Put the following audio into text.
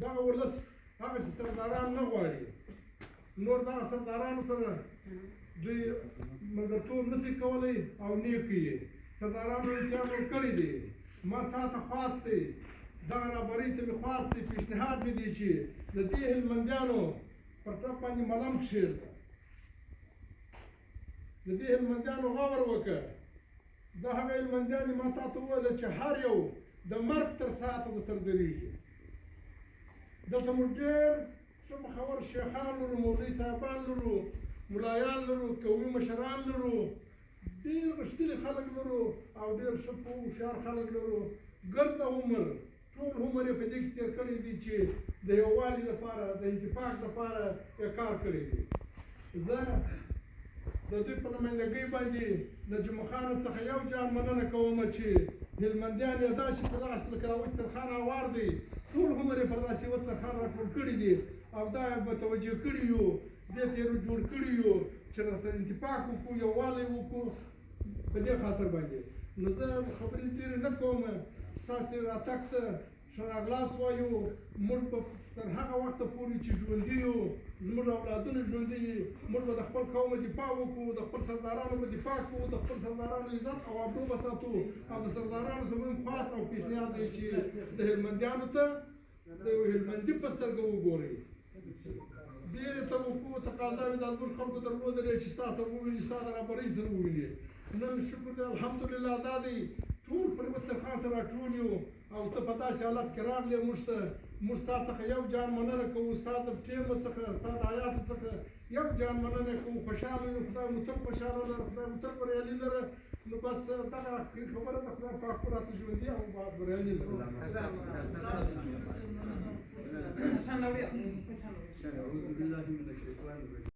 دغه ولس هغسې سرداران نه غواړي. نور دغه سردارانو سره دوی ملګرتوب نه شي کولی او نه یې کوي. سردارانو امتیاز ورکړی دی. ما تا ته خواست دی، دغه رهبرۍ ته مې خواست دی، پیشنهاد مې دی چې د دې هلمندیانو پر ټپ باندې ملم کښېږده، د دې هلمندیانو غور وکړه. دا هغه هلمندیان دي، ما تا ته وویل چې هر یو د مرګ تر ساعته در سره درېږي. دلته موږ ډېر ښه مخور شیخان لرو، مولوي صاحبان لرو، ملایان لرو، قومي مشران لرو، ډېر غښتلي خلک لرو او ډېر ښه پوه هوښیار خلک لرو. ګرده عمر، ټول عمر یې په دې کې تېر کړی دی چې د یووالي لپاره، د اتفاق لپاره یې کار کړی دی. زه د دوی په نمایندګۍ باندې له جمعه خان څخه یو جان مننه کوم چې هلمندیان یې داسې په لاس لکه راوچ ترخان اوار دی، ټول عمر یې پر داسې یوه ترخان راټول کړي دي او دا یې متوجه کړي یو، دې ته یې جوړ کړي یو چې راسره اتفاق وکړو، یووالی وکړو. په دې خاطر باندې نو زه خبرې ډېرې نه کوم، ستاسې راتګ ته ښه راغلاست وایو. موږ به تر هغه وخته پورې چې ژوندي یو، زموږ اولادونه ژوندي دي، موږ به د خپل قوم دفاع وکړو، د خپل سردارانو به دفاع کوو، د خپل سردارانو عزت او آبرو به ساتو. او د سردارانو زموږ خواست او پیشنهاد دی چې د هلمندیانو ته د یو هلمندي په سترګه وګورئ. ډېرې توقع او تقاضاوې دا زموږ خلکو درلودلې چې ستا سره وویني، ستا د رهبرۍ سره وویني. نن شکر دی الحمدلله دا دی ټول پر یوه څرخان سره راټول یو او ته په داسې حالت کې راغلې موږ ته. موږ ستا څخه یو جان مننه کوو، ستا د ټیمه څخه، ستا د حیاتو څخه یو جان مننه کوو. خوشحاله یو، خدای مو تل خوشحاله لره، خدای مو تل بریالي لره. نو بس دغه اخري خبره ده، خدای پاک مو راته ژوندي او بریالي لره. أعوذ بالله من الشيطان الرجيم.